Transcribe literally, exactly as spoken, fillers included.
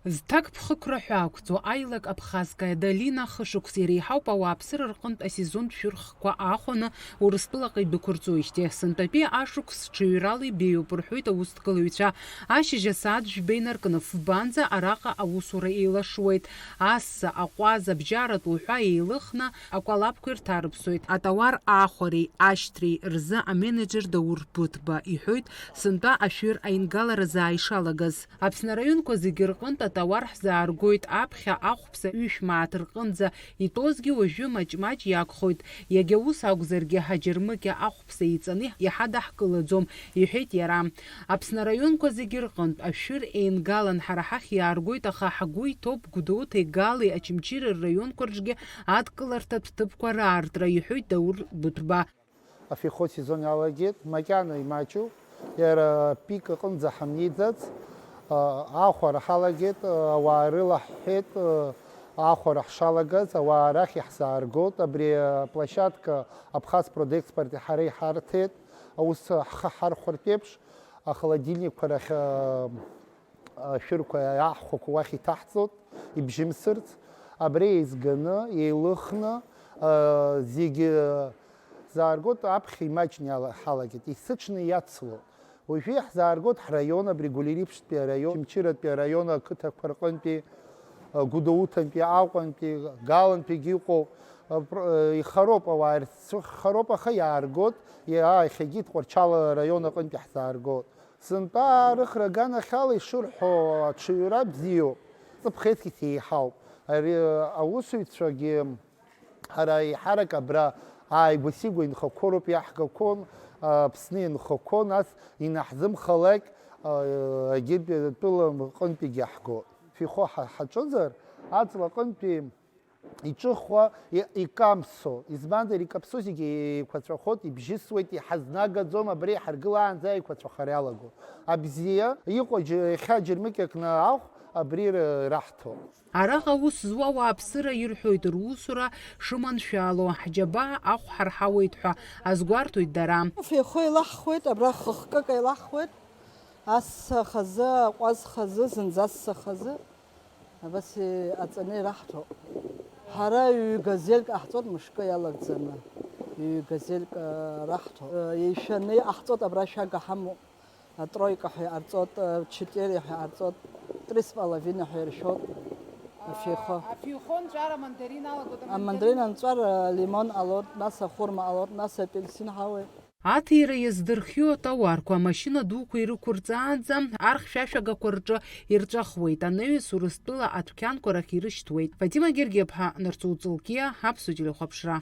Зҭакԥхықәра ҳәа ақәҵоу аилак Абхазская долина хышықәса иреиҳауп ауааԥсыра рҟынтә асезонтә шәырхқәа аахәаны Урыстәылаҟа идәықәырҵоижьҭеи. Сынтәатәи ашықәс ҽаҩрала ибеиоуп, рҳәоит аусҭгылаҩцәа. Ашьыжь асааҭ жәба инаркны фбанӡа араҟа аусура еилашуеит. Асса, аҟәаз, абжьаратә уҳәа еилыхны акәалаԥқәа ирҭарыԥсоит. Атауар аахәареи ашьҭреи рзы аменеџер Даур Буҭба иҳәоит, сынтәа ашәыр аингаларазы ааишалагаз. Аԥсны араионқәа зегьы рҟынтә атауар ҳзааргоит, аԥхьа ахәԥса ҩышә мааҭ рҟынӡа итәозгьы уажәы маҷ-маҷ иагхоит. Иагьа ус акәзаргьы, ҳаџьармыкьа ахәԥса иҵаны иҳадаҳкылаӡом, иҳәеит иара. Аԥсны араионқәа зегьы рҟынтә ашәыр еингалан ҳара ҳахь иааргоит, аха ҳгәы иҭоуп Гәдоуҭеи Галеи Очамчыреи рраионқәа рҿгьы адкыларҭатә ҭыԥқәа раартра, иҳәоит Даур Буҭба. Афихо сезон иалагеит, макьана имаҷу, иара пик аҟынӡа ҳамнеиӡац, а, ахәара ҳалагеит, а, ауаа рылаҳҳәеит, а, ахәара ҳшалагаз, ауаа арахь иаҳзааргоит, абри аплощадка Абхаз Продэкспорти ҳара иҳарҭеит, аус ҳхы ҳархәартә еиԥш, ахолодильникқәа рахь, а, ашәырқәа, аҳхәақәа уахь иҭаҳҵоит, ибжьымсырц. Абри еизганы, еилыхны, а, зегьы зааргоит, аԥхьа имаҷны иала-, ҳалагеит, есыҽны иацло. Уажәы иаҳзааргоит ҳраион, абри Гәылрыԥшьтәи араион, Очамчыратәи араион ақыҭақәа рҟынтәи, а, Гәдоуҭантәи, Аҟәантәи, Галантәигьы иҟоуп. А, пр-, а, ихароуп, ауаа ирцәыхароуп, аха иааргоит, иа-, иахьагьы Тҟәарчал араион аҟынтәи ҳзааргоит. Сынтәа арыхра аганахьала ишырҳәо, аҽаҩра бзиоуп. Ҵыԥх еиҭеиҳауп. Ари аусуҩцәагьы ҳара еиҳарак абра ааигәа-сигәа инхақәоуп иаҳгақәон, Аԥсны инхақәон, нас инаҳзымхалак, Агьыртәи атәыла аҟынтәигьы иаҳго. Фихо ҳа-, ҳаҿызар, аҵла аҟынтәи иҿыхуа, и-, икамсо, избанзар, икаԥсо зегьы еиқәаҵәахоит, ибжьысуеит, иҳазнагаӡом, абра иҳаргылаанӡа аиқәаҵәахара иалаго. Абзиа, иҟоу џь-, иахьа џьармыкьакны ахә абри р-, раҳҭо. Араҟа аус зуа ауааԥсыра ирҳәоит русура шыманшәало, ҳџьабаа ахә ҳарҳауеит ҳәа азгәарҭоит дара. Фихо еилаҳхуеит, абра хыхкык еилаҳхуеит, асса хазы, аҟәаз хазы, зынӡа асса хазы. Абас аҵаны ираҳҭо. Ҳара ҩ-газельк ҟаҳҵоит мышкы иалагӡаны. Ҩ-газельк, а, раҳҭо. А, еишәаны иҟаҳҵоит, абра шәага ҳамоуп. Атроика ҳәа иҟарҵоит, а, четыре ҳәа иҟарҵоит, три с половиной ҳәа иршәоит. Афихо. Афихо нҵәар амандарин алагоит, амандарин. Амандарин анҵәар, а, лимон ҟалоит, нас ахәырма ҟалоит, нас апельсин ҳауеит. Аҭира иаздырхиоу атауарқәа амашьына дуқәа ирықәырҵаанӡа архьшәашәагақәа рҿы ирҵәахуеит. Анаҩс Урыстәыла адәқьанқәа рахь ирышьҭуеит. Фатима Гергиаԥҳа, Нарцоу Ҵлқьиа, Аԥсуа телехәаԥшра.